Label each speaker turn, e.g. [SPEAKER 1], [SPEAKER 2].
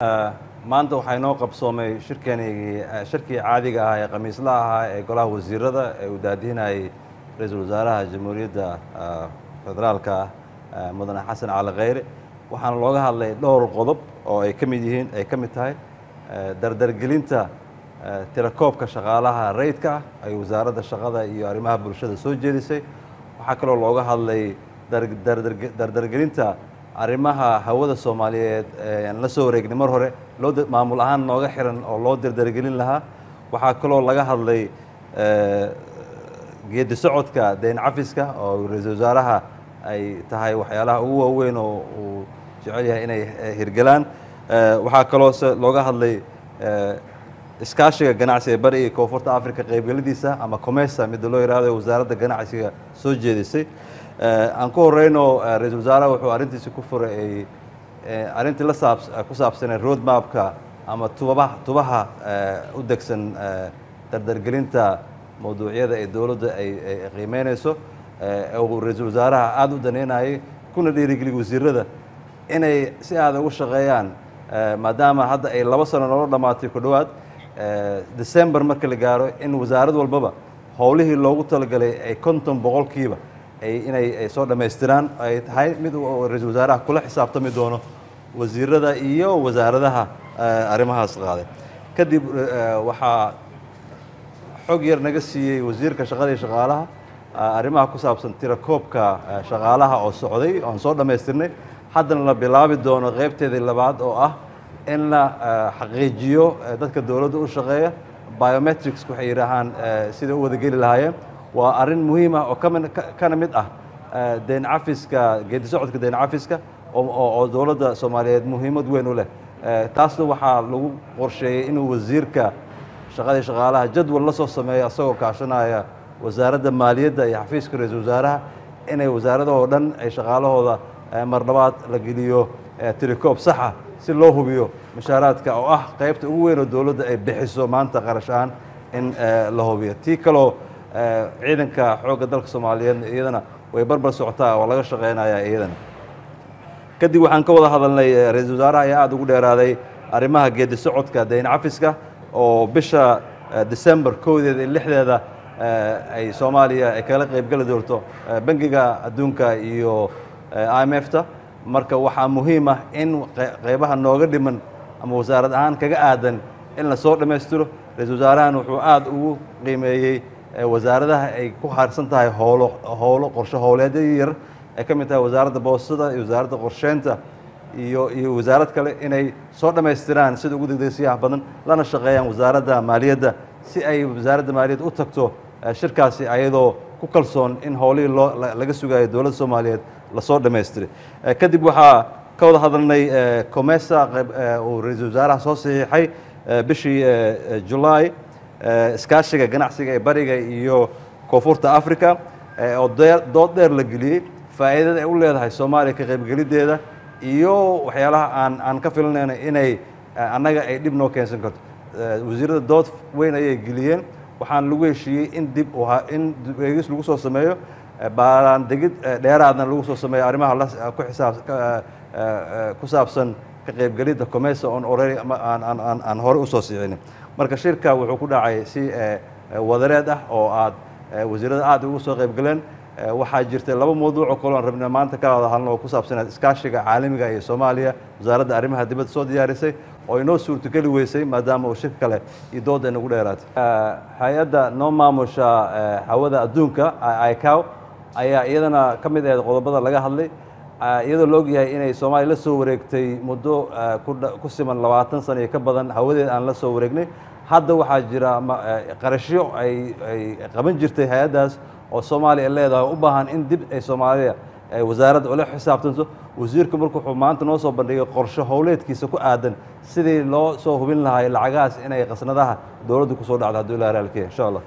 [SPEAKER 1] Maanta waxaa inoo qabsoomay shirkanigii, shirkii caadiga ah ee khamiislaha ahaa ee golaha wasiirada ee uu daadihinayay ra-iisul wasaaraha Jamhuuriyadda Federaalka ah, Mudane Xasan Cali Khayre. Waxaana looga hadlay dhowr qodob oo ay ka mid yihiin, ay ka mid tahay dardargelinta tirakoobka shaqaalaha rayidka ah ay Wasaaradda Shaqada iyo Arrimaha Bulshada soo jeedisay. Waxaa kaloo looga hadlay dardargelinta arrimaha hawada Soomaaliyeed aan la soo wareegnay mar hore, loo maamul ahaan nooga xiran oo loo dardargelin lahaa. Waxaa kaloo laga hadlay geedi socodka deyn cafiska oo ra-iisul wasaaraha ay tahay waxyaalaha ugu waaweyn oo uu jecel yahay inay hirgelaan. Waxaa kaloo se looga hadlay iskaashiga ganacsiga bari iyo koonfurta Africa qaybgeladiisa ama COMESA midda loo yihahdo, Wasaaradda Ganacsiga soo jeedisay. Aan ku horeyno, ra-iisul wasaaraha wuxuu arrintiisi ku furay arrintii la saab ku saabsanay road mapka ama tubaha u degsan dardargelinta mawduucyada ee dowladda ay qiimeynayso, uu ra-iisul wasaaraha aada u daneynayay kuna dhiirigeliyay wasiirada inay si aada ugu shaqeeyaan, maadaama hadda ay 2 sano noola dhammaatay ku dhowaad. December marka la gaaro in wasaarad walbaba howlihii loogu talagalay ay 50% ay inay ay soo dhammaystiraan ay tahay mid uu ra-iisul wasaaraha kula xisaabtami doono wasiirada iyo wasaaradaha arrimahaas qaaday. Kadib waxaa xog yar naga siiyey wasiirka shaqada iyo shaqaalaha arrimaha ku saabsan tirakoobka shaqaalaha oo socday oon soo dhammaystirnay, haddana la bilaabi doono qeybteedii labaad oo ah in la xaqiijiyo dadka dowladda u shaqeeya, biometrics waxay yidhaahaan, siday u wada geli lahaayeen. Waa arrin muhiim ah oo kami kana mid ah deyn cafiska, geedi socodka deyn cafiska oo dowladda Soomaaliyeed muhiimad weyn u leh. Taasna waxaa lagu qorsheeyey inuu wasiirka shaqadii shaqaalaha jadwal la soo sameeyo isagoo kaashanaya Wasaaradda Maaliyadda iyo xafiiska ra-iisul wasaaraha, inay wasaaradahoo dhan ay shaqaalahooda mar labaad la geliyo tirikoob saxa si loo hubiyo mushaaraadka oo ah qaybta ugu weyn oo dowladda ay bixiso maanta qarash ahaan in la hubiyo. Tii kaloo ciidanka xoogga dalka Soomaaliyeedna iyadana way barbar socotaa oo laga shaqeynayaa iyadana. Kadib waxaan ka wada hadalnay, ra-iisul wasaaraha ayaa aada ugu dheeraaday arrimaha geedi socodka deyn cafiska oo bisha December 1deeda iyo 6deeda ay Soomaaliya ay kala qaybgeli doonto Bangiga Adduunka iyo IMF ta. Marka waxaa muhiim ah in qaybaha nooga dhiman ama wasaarad ahaan kaga aadan in la soo dhammaystiro. Ra-iisul wasaarahan wuxuu aada ugu qiimeeyey wasaaradaha ay ku haarsan tahay howlo qorshe howleedyo yar ay ka mid tahay Wasaaradda Boostada iyo Wasaaradda Qorsheynta iyo wasaarad kale inay soo dhammaystiraan sida ugu degdegsiyaha badan, lana shaqeeyaan Wasaaradda Maaliyadda si ay Wasaaradda Maaliyadda u tagto shirkaasi ayadoo ku kalsoon in howlihii loo laga sugayo dowladda Soomaaliyeed lasoo dhammaystiray. Kadib waxaa ka wada hadalnay COMESA qayb uu ra-iisul wasaaraha soo saxiixay bishii July, iskaashiga ganacsiga ee bariga iyo koonfurta Africa, oo dood dheer la geliyey faa'iidada ay u leedahay Soomaaliya ka qaybgeliddeeda iyo waxyaalaha aan ka filanayno inay annaga ay dhib noo keensan karto. Wasiirada dood weyn ayay geliyeen, waxaan lagu heshiiyey in dib in dib eegis lagu soo sameeyo, baaraan degid dheeraadna lagu soo sameeyo arrimaha ku xisaab ku saabsan ka qaybgelidda COMESA oon already aan horey usoo siicinin. Marka shirka wuxuu ku dhacay si wadareed ah oo aad wasiirada aad ugu soo qaybgaleen. Waxaa jirtay laba mawduuc oo kale oon rabnay maanta ka wada hadalno oo ku saabsan iskaashiga caalamiga iyo Soomaaliya, Wasaaradda Arrimaha Dibadda soo diyaarisay oo inoo suurtogeli weysay maadaama uu shirka kale iyo dooda inagu dheeraatay. Hay-adda noo maamusha hawada adduunka, ICAO, ayaa iyadana ka mid ahayd qodobada laga hadlay, iyadoo la ogyahay inay Soomaaliya la soo wareegtay muddo ku siman 20 sano iyo ka badan hawadeed aan la soo wareegnay. Hadda waxaa jira qarashyo ay qaban jirtay hay-addaas oo Soomaaliya ay leedahay u baahan in dib ay Soomaaliya ay wasaaradda ula xisaabtanto. Wasiirka marka wuxuu maanta noo soo bandhigay qorshe howleedkiisa ku aadan sidii loo soo hubin lahay lacagahaas inay qasnadaha dowladda kusoo dhacdo hadduu Ilaah raalkiya, insha Allah.